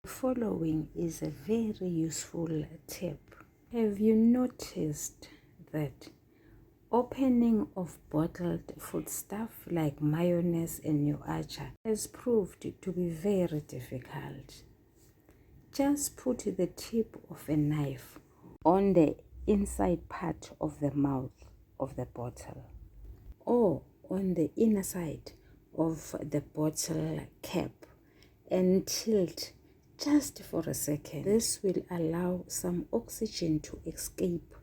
The following is a very useful tip. Have you noticed that opening of bottled foodstuff like mayonnaise and your atchar has proved to be very difficult? Just put the tip of a knife on the inside part of the mouth of the bottle or on the inner side of the bottle cap and tilt just for a second. This will allow some oxygen to escape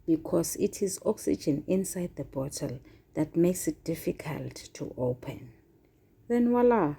because it is oxygen inside the bottle that makes it difficult to open. Then voila,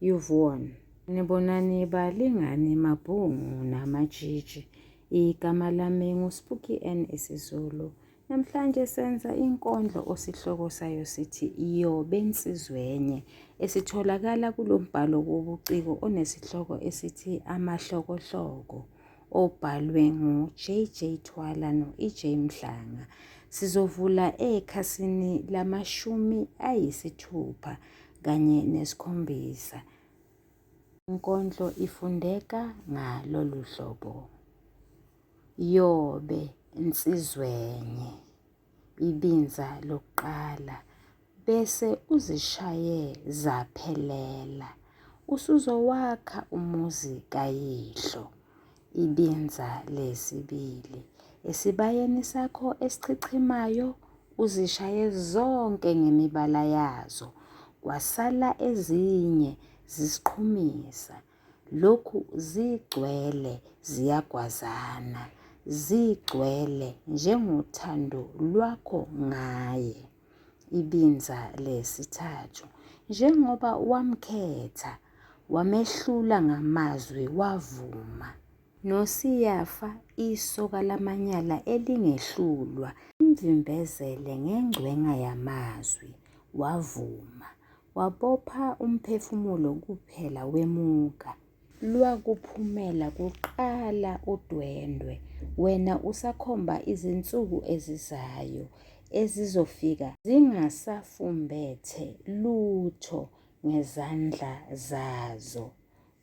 you've won. Nibonani balingani mabhungu namatshitshi. Igama lami nguSpooky N isiZulu. Namhlanje senza inkondlo osihloko sayo sithi Yobe Nsizwenye esitholakala kulo mbhalo wobuciko onesihloko esithi Amahlokohloko obhalwe ngu-JJ Thwala no-EJ Mhlanga. Sizovula ekhasini lamashumi ayisithupha kanye nesikhombisa. Inkondlo ifundeka ngalolu hlobo. Yobe nsizwenye, ibinza lokuqala, bese uzishaye zaphelela. Usuzowakha umuzi kayihlo, ibinza lesibili. Esibayeni sakho esichichimayo uzishaye zonke ngemibala yazo, kwasala ezinye zisiqhumisa. Lokhu zigcwele ziyagwazana, zigcwele njengothando lwakho ngaye. Ibinza lesithathu, njengoba wamkhetha, wamehlula ngamazwi wavuma. Nosiyafa isoka lamanyala elingehlulwa, umvimbezele ngengcwenga yamazwi, wavuma. Wabopha umphefumulo kuphela wemuka. Lwakuphumela kuqala udwendwe wena usakhomba izinsuku ezizayo ezizofika zingasafumbethe lutho ngezandla zazo.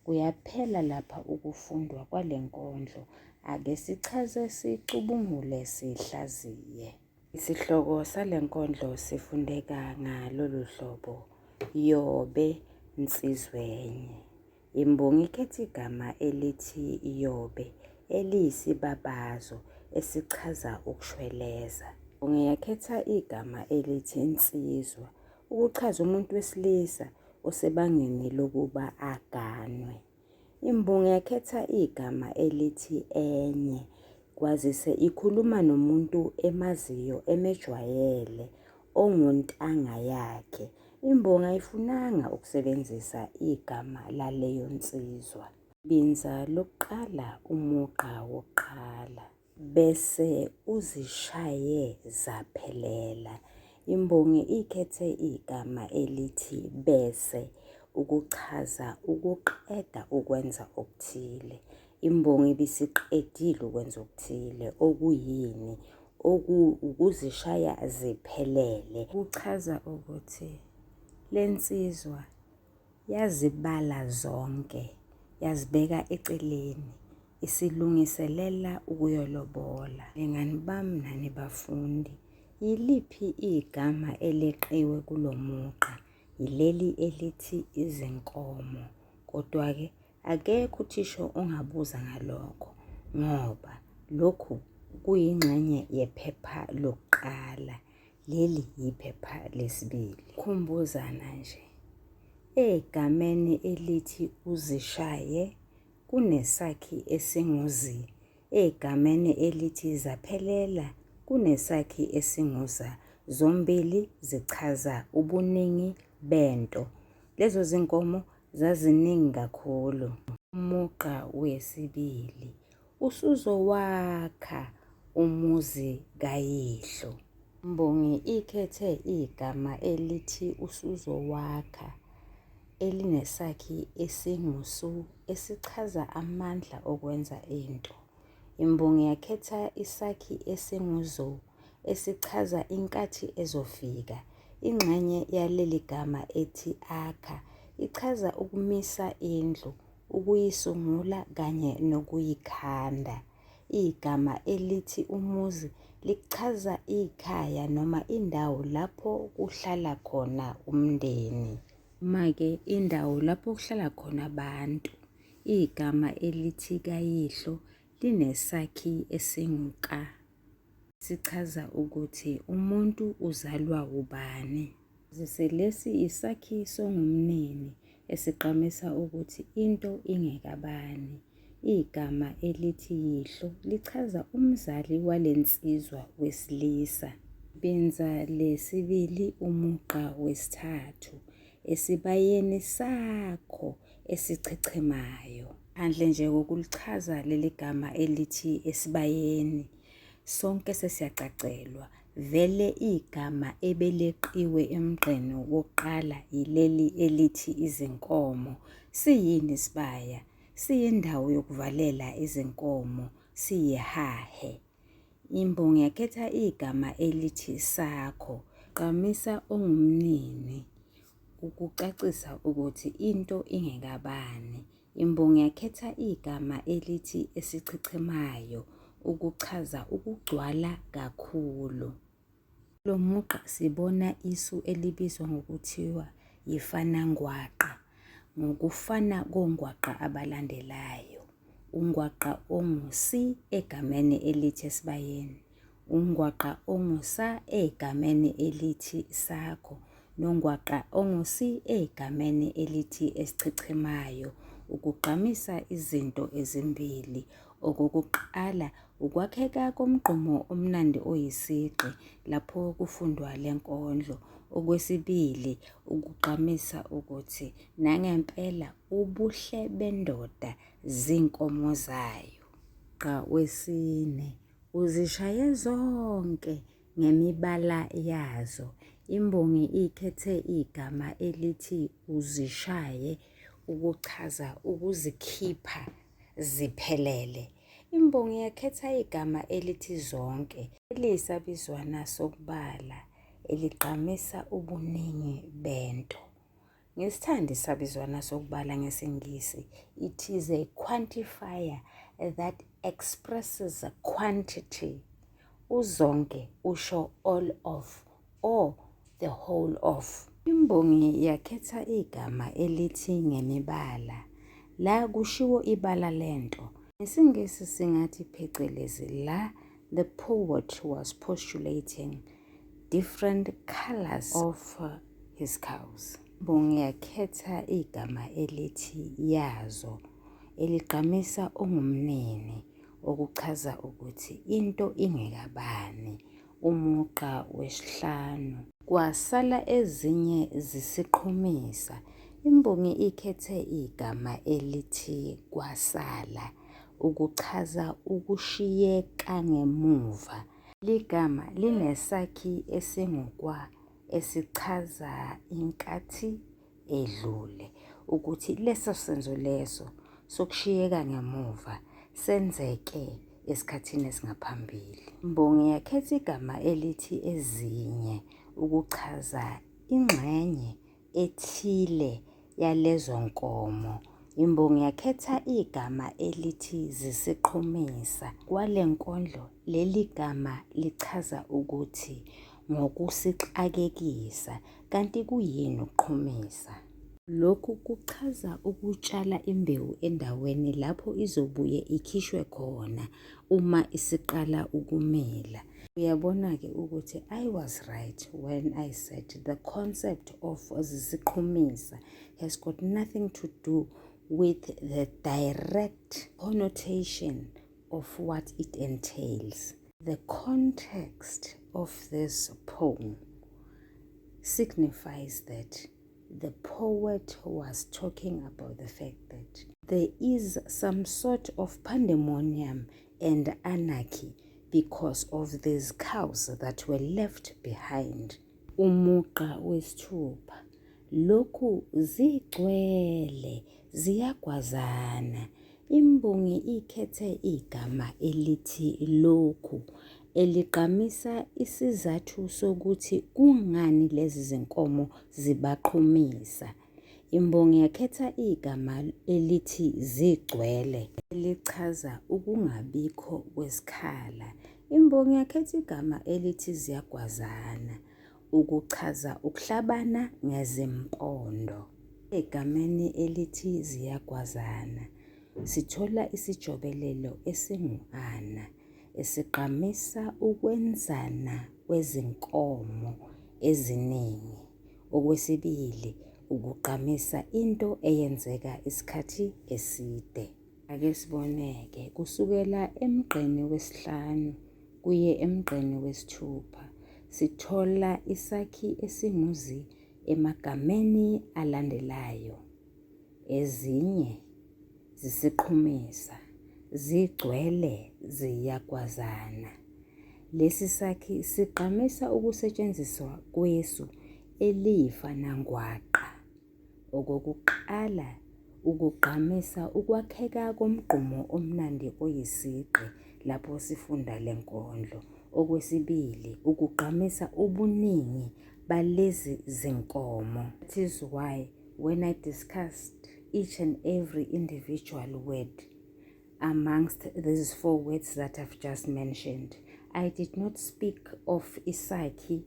Kuyaphela lapha ukufundwa kwale nkondlo. Ake sichaze sicubungule sihlaziye. Isihloko sale nkondlo sifundeka ngalolu hlobo, Yobe Nsizwenye. Imbongi ikhetha igama elithi yobe eliyisibabazo esichaza ukushweleza. Imbongi yakhetha igama elithi nsizwa ukuchaza umuntu wesilisa osebangeni lokuba aganwe. Imbongi yakhetha igama elithi enye kwazise ikhuluma nomuntu emaziyo emejwayele ongontanga yakhe. Imbongi ayifunanga ukusebenzisa igama laleyo nsizwa. Binza lokuqala umugqa wokuqala. Bese uzishaye zaphelela. Imbongi ikhethe igama elithi bese ukuchaza ukuqeda ukwenza okuthile. Imbongi ibisiqedile ukwenza okuthile, okuyini? Ukuzishaya ziphelele. Kuchaza ukuthi le nsizwa Yazibala zonke, yazibeka eceleni, isilungiselela ukuyolobola. Bangani bami nani bafundi, yiliphi igama eleqiwe kulo mugqa? Yileli elithi izinkomo. Kodwa-ke akekho uthisha ongabuza ngalokho ngoba lokhu kuyingxenye yephepha lokuqala. Leli yiphepha lesibili. Khumbuzana nje, egameni elithi uzishaye kunesakhi esingu-zi, egameni elithi zaphelela kunesakhi esingu-za. Zombili zichaza ubuningi bento. Lezo zinkomo zaziningi kakhulu. Umugqa wesibili usuzowakha umuzi kayihlo. Imbongi ikhethe igama elithi usuzowakha elinesakhi esingu-su esichaza amandla okwenza into. Imbongi yakhetha isakhi esingu-zo esichaza inkathi ezofika. Ingxenye yaleli gama ethi akha ichaza ukumisa indlu. ukuyisungula kanye nokuyikhanda. Igama elithi umuzi lichaza ikhaya noma indawo lapho kuhlala khona umndeni. Noma-ke indawo lapho kuhlala khona abantu. Igama elithi kayihlo linesakhi esingu-ka. Sichaza ukuthi umuntu uzalwa ubani. Kwazise lesi isakhi songumnini esigqamisa ukuthi into ingekabani. Igama elithi yihlo lichaza umzali wale nsizwa wesilisa. Ibinza lesibili umugqa wesithathu esibayeni sakho esichichimayo. Phandle nje kokulichaza leli gama elithi esibayeni, sonke sesiyacacelwa. Vele igama ebeleqiwe emgqeni wokuqala yileli elithi izinkomo. Siyini isibaya? Siyindawo yokuvalela izinkomo, siyihahe. Imbongi yakhetha igama elithi sakho. Gqamisa ongumnini ukucacisa ukuthi into ingekabani. Imbongi yakhetha igama elithi esichichimayo ukuchaza ukugcwala kakhulu. Kulo mugqa sibona isu elibizwa ngokuthiwa yifanangwaqa ngokufana kongwaqa abalandelayo. Ungwaqa ongu-C egameni elithi esibayeni, ungwaqa ongu-sa egameni elithi sakho nongwaqa ongu-c egameni elithi esichichimayo ukugqamisa izinto ezimbili. Okokuqala, ukwakheka komgqumo omnandi oyisigqi lapho kufundwa le nkondlo. Okwesibili, ukugqamisa ukuthi nangempela ubuhle bendoda zinkomo zayo. Umugqa wesine, uzishaye zonke ngemibala yazo. Imbongi ikhethe igama elithi uzishaye ukuchaza ukuzikhipha ziphelele. Imbongi yakhetha igama elithi zonke eliyisabizwana sokubala eligqamisa ubuningi bento. Ngisithanda isabizwana sokubala ngesiNgisi. It is a quantifier that expresses quantity. Uzonke usho all of or the whole of. Imbongi yakhetha igama elithi ngemibala. La kushiwo ibala lento. NgesiNgisi singathi phecelezi la the poet was postulating different colors of his cows. Imbongi yakhetha igama elithi yazo eligqamisa ongumnini okuchaza ukuthi into ingekabani. Umugqa wesihlanu. Kwasala ezinye zisiqhumisa. Imbongi ikhethe igama elithi kwasala ukuchaza ukushiyeka ngemuva. Ligama linesakhi esingukwa esichaza inkathi edlule ukuthi leso senzo leso sokushiyeka ngemuva senzeke esikhathini esingaphambili. Imbongi yakhetha igama elithi ezinye ukuchaza ingxenye ethile yalezo nkomo. Imbongi yakhetha igama elithi zisiqhumisa. Kwale nkondlo leli gama lichaza ukuthi ngokusixakekisa. Kanti kuyini ukuqhumisa? Lokhu kuchaza ukutshala imbewu endaweni lapho izobuye ikhishwe khona uma isiqala ukumila. Uyabona-ke ukuthi I was right when I said the concept of zisiqhumisa has got nothing to do with the direct connotation of what it entails. The context of this poem signifies that the poet was talking about the fact that there is some sort of pandemonium and anarchy because of these cows that were left behind. Umugqa wesithupha. Lokhu zigcwele ziyagwazana. Imbongi ikhethe igama elithi lokhu eligqamisa isizathu sokuthi kungani lezi zinkomo zibaqhumisa. Imbongi yakhetha igama elithi zigcwele elichaza ukungabikho kwesikhala. Imbongi yakhetha igama elithi ziyagwazana ukuchaza ukuhlabana ngezimpondo. Egameni elithi ziyagwazana sithola isijobelelo esingu-ana esigqamisa ukwenzana kwezinkomo eziningi. Okwesibili, ukugqamisa into eyenzeka isikhathi eside. Ake sibone-ke, kusukela emgqeni wesihlanu kuye emgqeni wesithupha, sithola isakhi esingu-zi emagameni alandelayo. Ezinye zisiqhumisa, zigcwele ziyagwazana. Lesi sakhi sigqamisa ukusetshenziswa kwesu eliyifanangwaqa. Okokuqala, ukugqamisa ukwakheka komgqumo omnandi oyisigqi lapho sifunda le nkondlo. Okwesibili, ukugqamisa ubuningi balezi zinkomo. That is why when I discussed each and every individual word amongst these four words that I've just mentioned, I did not speak of isakhi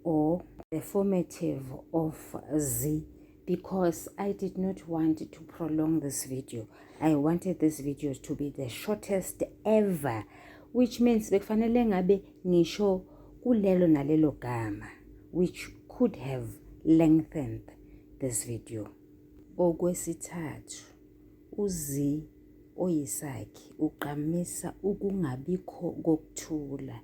or the formative of zi because I did not want to prolong this video. I wanted this video to be the shortest ever, which means bekufanele ngabe ngisho kulelo nalelo gama, which could have lengthened this video. Okwesithathu, uzi oyisakhi ugqamisa ukungabikho kokuthula.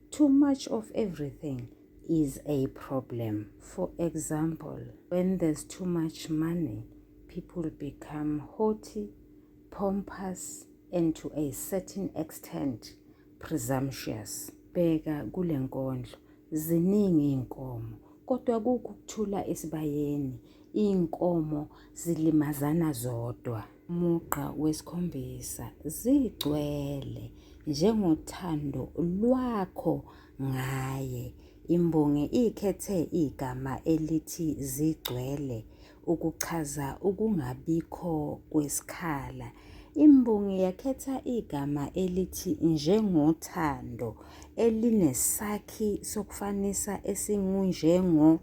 Too much of everything is a problem. For example, when there's too much money, people become haughty, pompous, and to a certain extent presumptuous. Bheka kule nkondlo, ziningi iy'nkomo kodwa kukho ukuthula esibayeni. Iy'nkomo zilimazana zodwa. Umugqa wesikhombisa, zigcwele njengothando lwakho ngaye. Imbongi ikhethe igama elithi zigcwele ukuchaza ukungabikho kwesikhala. Imbongi yakhetha igama elithi njengothando elinesakhi sokufanisa esingunjengo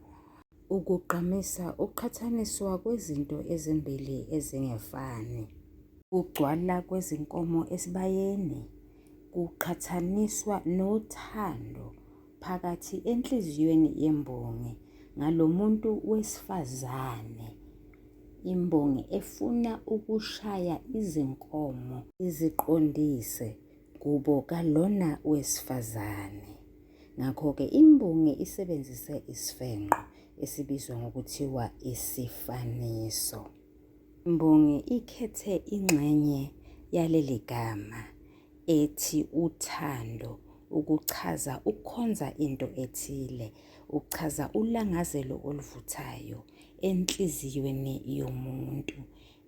ukugqamisa ukuqhathaniswa kwezinto ezimbili ezingefani. Ukugcwala kwezinkomo esibayeni kuqhathaniswa nothando phakathi enhliziyweni yembongi ngalo muntu wesifazane. Imbongi efuna ukushaya izinkomo iziqondise kubo kalona wesifazane. Ngakho-ke imbongi isebenzise isifenqo esibizwa ngokuthiwa isifaniso. Imbongi ikhethe ingxenye yaleli gama ethi uthando ukuchaza ukukhonza into ethile, ukuchaza ulangazelo oluvuthayo enhliziyweni yomuntu.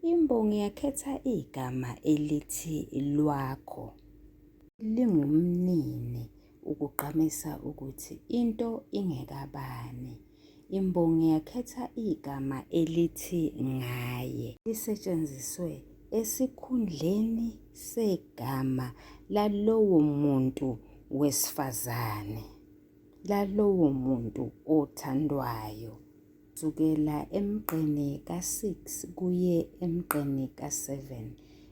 Imbongi yakhetha igama elithi lwakho lingumnini ukugqamisa ukuthi into ingekabani. Imbongi yakhetha igama elithi ngaye lisetshenziswe esikhundleni segama lalowo muntu wesifazane, lalowo muntu othandwayo. Kusukela emgqeni ka-6 kuye emgqeni ka-7,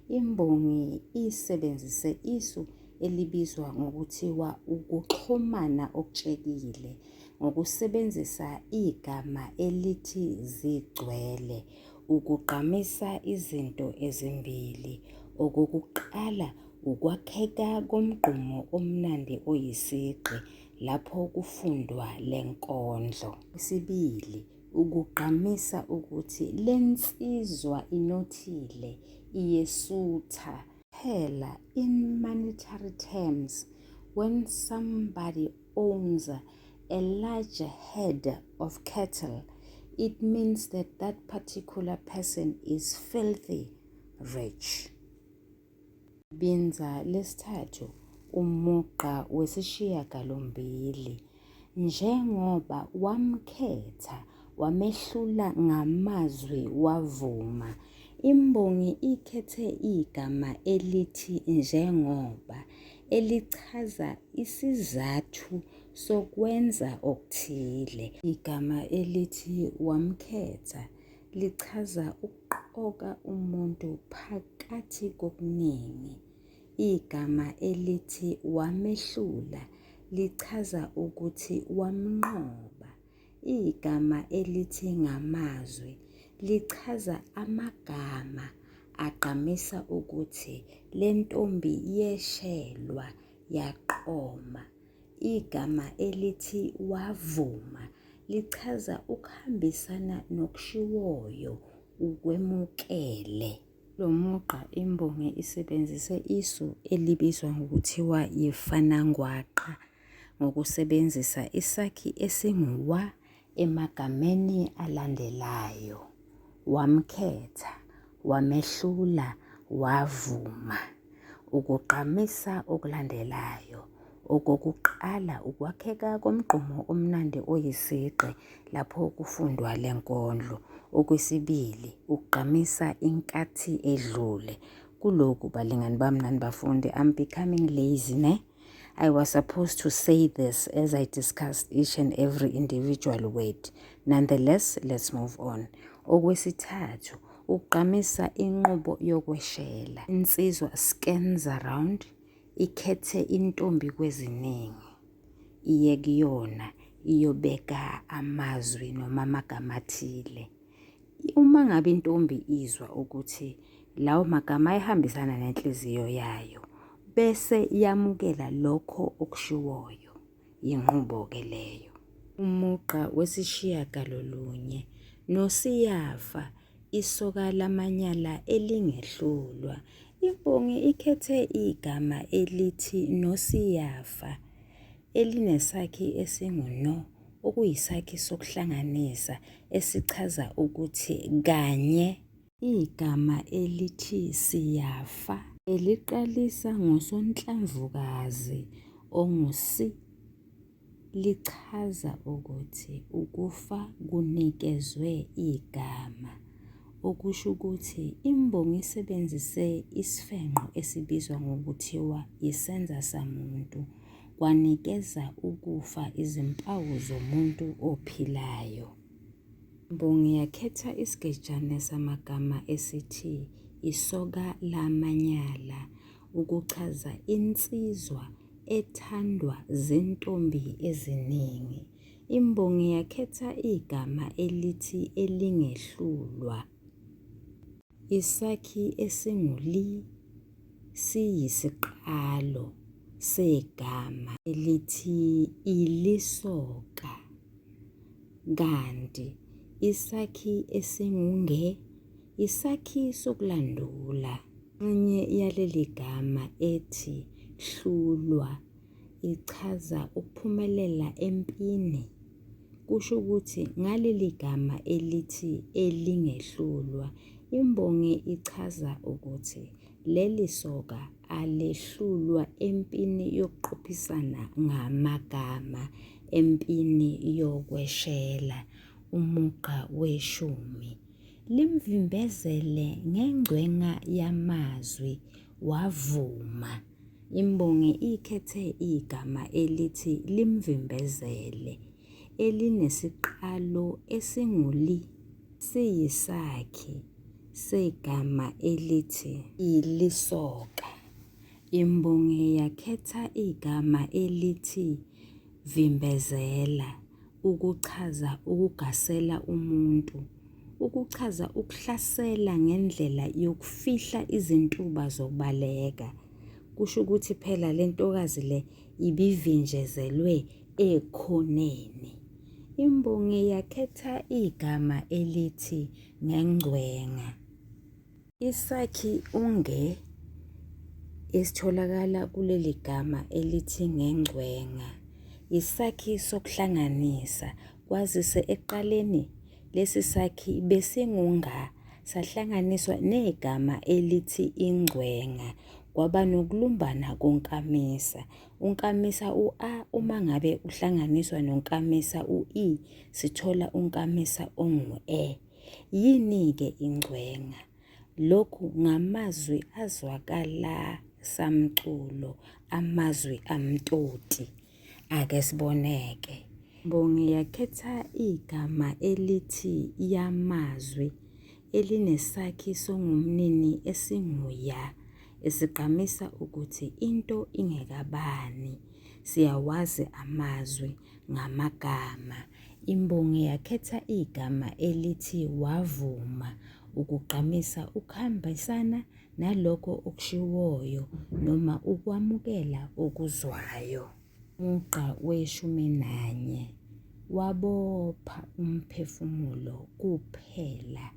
imbongi isebenzise isu elibizwa ngokuthiwa ukuxhumana okutshekile ngokusebenzisa igama elithi zigcwele ukugqamisa izinto ezimbili. Okokuqala ukwakheka komgqumo omnandi oyisigqi lapho kufundwa le nkondlo. Okwesibili, ukugqamisa ukuthi le nsizwa inothile, iyesutha. Phela in monetary terms, when somebody owns a large herd of cattle, it means that that particular person is filthy rich. Ibinza lesithathu, umugqa wesishiyagalombili. Njengoba wamkhetha Wamehlula ngamazwi wavuma. Imbongi ikhethe igama elithi njengoba elichaza isizathu sokwenza okuthile. Igama elithi wamkhetha lichaza ukuqoka umuntu phakathi kokuningi. Igama elithi wamehlula lichaza ukuthi wamnqoba. Igama elithi ngamazwi lichaza amagama agqamisa ukuthi le ntombi yeshelwa yaqoma. Igama elithi wavuma lichaza ukuhambisana nokushiwoyo, ukwemukele. Kulo mugqa imbongi isebenzise isu elibizwa ngokuthiwa yifanangwaqa ngokusebenzisa isakhi esingu-wa emagameni alandelayo, wamkhetha, wamehlula, wavuma. Ukugqamisa okulandelayo. Okokuqala ukwakheka komgqumo omnandi oyisigqi lapho kufundwa le nkondlo. Okwesibili ukugqamisa inkathi edlule. Kulokhu balingani bami nani bafundi, I'm becoming lazy ne? I was supposed to say this as I discussed each and every individual word. Nonetheless, let's move on. Okwesithathu, ukugqamisa inqubo yokweshela. Insizwa scans around, ikhethe intombi kweziningi. Iye kuyona iyobeka amazwi noma amagama athile. Uma ngabe intombi izwa ukuthi lawo magama ayahambisana nenhliziyo yayo, bese yamukela lokho okushiwoyo. Yinqubo-ke leyo. Umugqa wesishiyagalolunye, Nosiyafa, isoka lamanyala elingehlulwa. Imbongi ikhethe igama elithi Nosiyafa elinesakhi esingu-no okuyisakhi sokuhlanganisa esichaza ukuthi kanye. Igama elithi siyafa eliqalisa ngosonhlamvukazi ongu-si lichaza ukuthi ukufa kunikezwe igama, okusho ukuthi imbongi isebenzise isifenqo esibizwa ngokuthiwa isenzasamuntu kwanikeza ukufa izimpawu zomuntu ophilayo. Imbongi yakhetha isigejane samagama esithi isoka lamanyala ukuchaza insizwa ethandwa zintombi eziningi. Imbongi yakhetha igama elithi elingehlulwa. Isakhi esingu-li siyisiqalo segama elithi ilisoka kanti isakhi esingu-nge isakhi sokulandula. Ingxenye yaleli gama ethi hlulwa ichaza ukuphumelela empini. Kusho ukuthi ngaleli gama elithi elingehlulwa imbongi ichaza ukuthi leli soka alehlulwa empini yokuqophisana ngamagama, empini yokweshela. Umugqa weshumi. Limvimbezele ngengcwenga yamazwi wavuma. Imbongi ikhethe igama elithi limvimbezele elinesiqalo esingu-li. Siyisakhi segama elithi ilisoka. Imbongi yakhetha igama elithi vimbezela ukuchaza ukugasela umuntu, ukuchaza ukuhlasela ngendlela yokufihla izintuba zokubaleka. Kusho ukuthi phela le ntokazi le ibivinjezelwe ekhoneni. Imbongi yakhetha igama elithi ngengcwenga. Isakhi u-nge esitholakala kuleli gama elithi ngengcwenga yisakhi sokuhlanganisa kwazise ekuqaleni lesi sakhi besingu-nga sahlanganiswa negama elithi ingcwenga Kwaba nokulumbana konkamisa. Unkamisa u-A uma ngabe uhlanganiswa nonkamisa u-E sithola unkamisa ongu-E. Yini-ke ingcwenga? Lokhu ngamazwi azwakala samculo, amazwi amtoti. Ake siboneke. Imbongi yakhetha igama elithi yamazwi elinesakhi songumnini esingu-ya esigqamisa ukuthi into ingekabani. Siyawazi amazwi ngamagama. Imbongi yakhetha igama elithi wavuma ukugqamisa ukuhambisana nalokho okushiwoyo noma ukwamukela okuzwayo. Umugqa weshumi nanye wabopha umphefumulo kuphela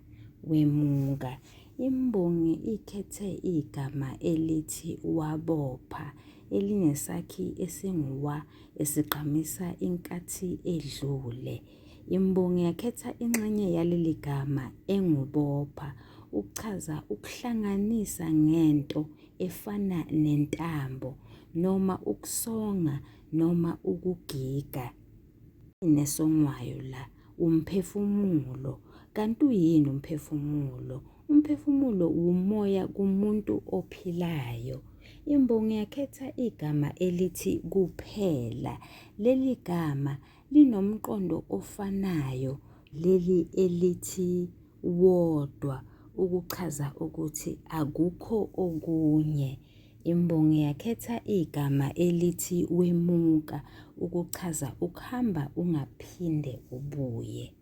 wemuka. Imbongi ikhethe igama elithi wabopha elinesakhi esingu-wa esigqamisa inkathi edlule. Imbongi yakhetha ingxenye yaleli gama engubopha ukuchaza ukuhlanganisa ngento efana nentambo noma ukusonga noma ukugiga. Nesongwayo la umphefumulo. Kanti uyini umphefumulo? Umphefumulo wumoya kumuntu ophilayo. Imbongi yakhetha igama elithi kuphela. Leli gama linomqondo ofanayo leli elithi wodwa ukuchaza ukuthi akukho okunye. Imbongi yakhetha igama elithi wemuka ukuchaza ukuhamba ungaphinde ubuye.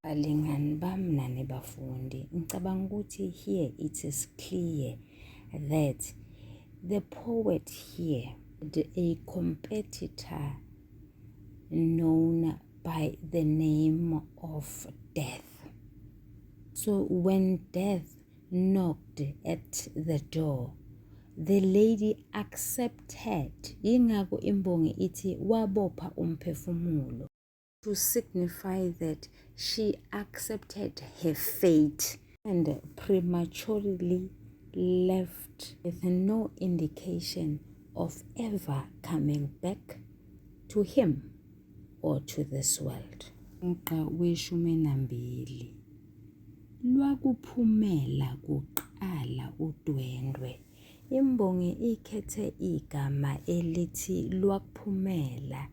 Balingani bami nani bafundi, ngicabanga ukuthi here it is clear that the poet here a competitor known by the name of death. So when death knocked at the door, the lady accepted. Yingakho imbongi ithi wabopha umphefumulo to signify that she accepted her fate and prematurely left with no indication of ever coming back to him or to this world. Umugqa weshumi nambili lwakuphumela kuqala udwendwe. Imbongi ikhethe igama elithi lwakuphumela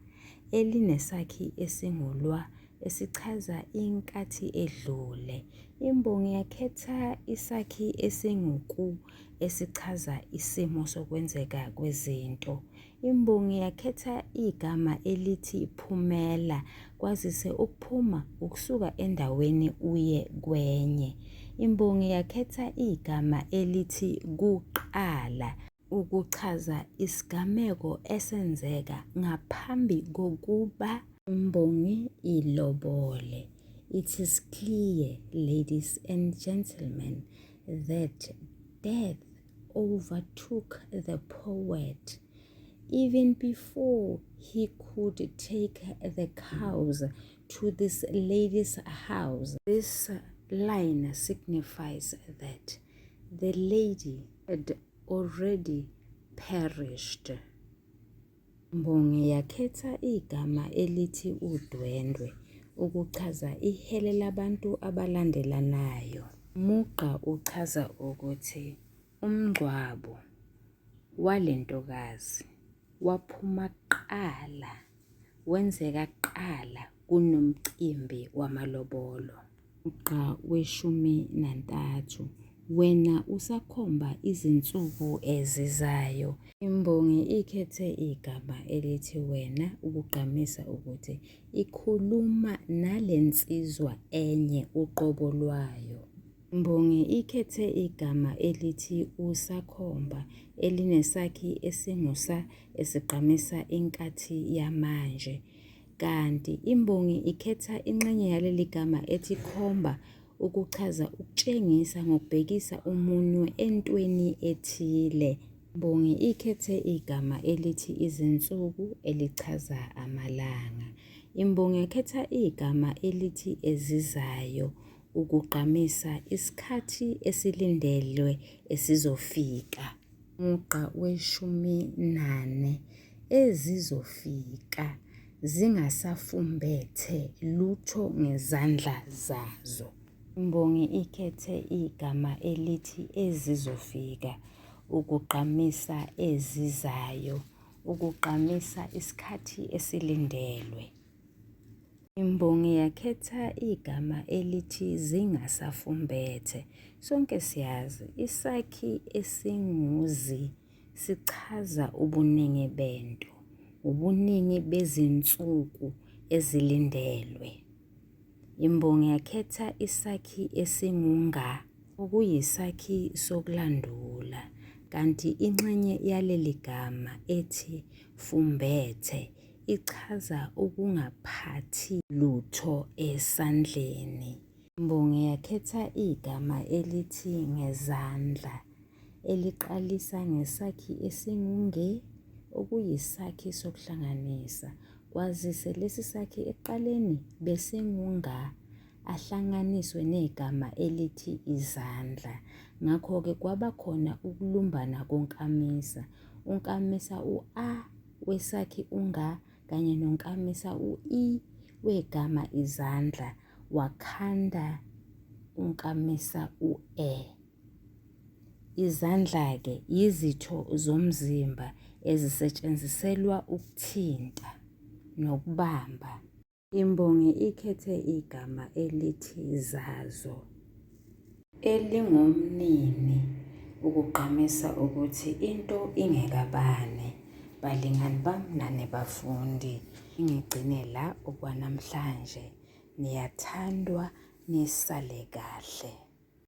elinesakhi esingulwa esichaza inkathi edlule. Imbongi yakhetha isakhi esinguku esichaza isimo sokwenzeka kwezinto. Imbongi yakhetha igama elithi phumela kwazise ukuphuma ukusuka endaweni uye kwenye. Imbongi yakhetha igama elithi kuqala ukuchaza isigameko esenzeka ngaphambi kokuba imbongi ilobole. It is clear, ladies and gentlemen, that death overtook the poet even before he could take the cows to this lady's house. This line signifies that the lady had already perished. Imbongi yakhetha igama elithi udwendwe ukuchaza ihele labantu abalandelanayo. Umugqa uchaza ukuthi umngcwabo wale ntokazi waphuma kuqala, wenzeka kuqala kunomcimbi wamalobolo. Umugqa weshumi nantathu wena usakhomba izinsuku ezizayo. Imbongi ikhethe igama elithi wena ukugqamisa ukuthi ikhuluma nale nsizwa enye uqobo lwayo. Imbongi ikhethe igama elithi usakhomba elinesakhi esingusa esigqamisa inkathi yamanje. Kanti imbongi ikhetha ingxenye yaleli gama ethi khomba ukuchaza ukutshengisa ngokubhekisa umunwe entweni ethile. Imbongi ikhethe igama elithi izinsuku elichaza amalanga. Imbongi yakhetha igama elithi ezizayo ukugqamisa isikhathi esilindelwe esizofika. Mugqa weshumi nane ezizofika zingasafumbethe lutho ngezandla zazo. Imbongi ikhethe igama elithi ezizofika ukugqamisa ezizayo, ukugqamisa isikhathi esilindelwe. Imbongi yakhetha igama elithi zingasafumbethe. Sonke siyazi isakhi esinguzi sichaza ubuningi bento, ubuningi bezinsuku ezilindelwe. Imbongi yakhetha isakhi esingu-nga okuyisakhi sokulandula kanti ingxenye yaleli gama ethi fumbethe ichaza ukungaphathi lutho esandleni. Imbongi yakhetha igama elithi ngezandla eliqalisa ngesakhi esingu-nge okuyisakhi sokuhlanganisa. Kwazise lesi sakhi ekuqaleni besingu-nga ahlanganiswe negama elithi izandla. Ngakho-ke kwaba khona ukulumbana konkamisa. Unkamisa u-a wesakhi u-nga kanye nonkamisa u-i wegama izandla wakhanda unkamisa u-e. Izandla-ke yizitho zomzimba ezisetshenziselwa ukuthinta nokubamba. Imbongi ikhethe igama elithi zazo elingumnini ukugqamisa ukuthi into ingekabani. Balingani bami nani bafundi, ngigcine la okwanamhlanje. Niyathandwa nisale kahle.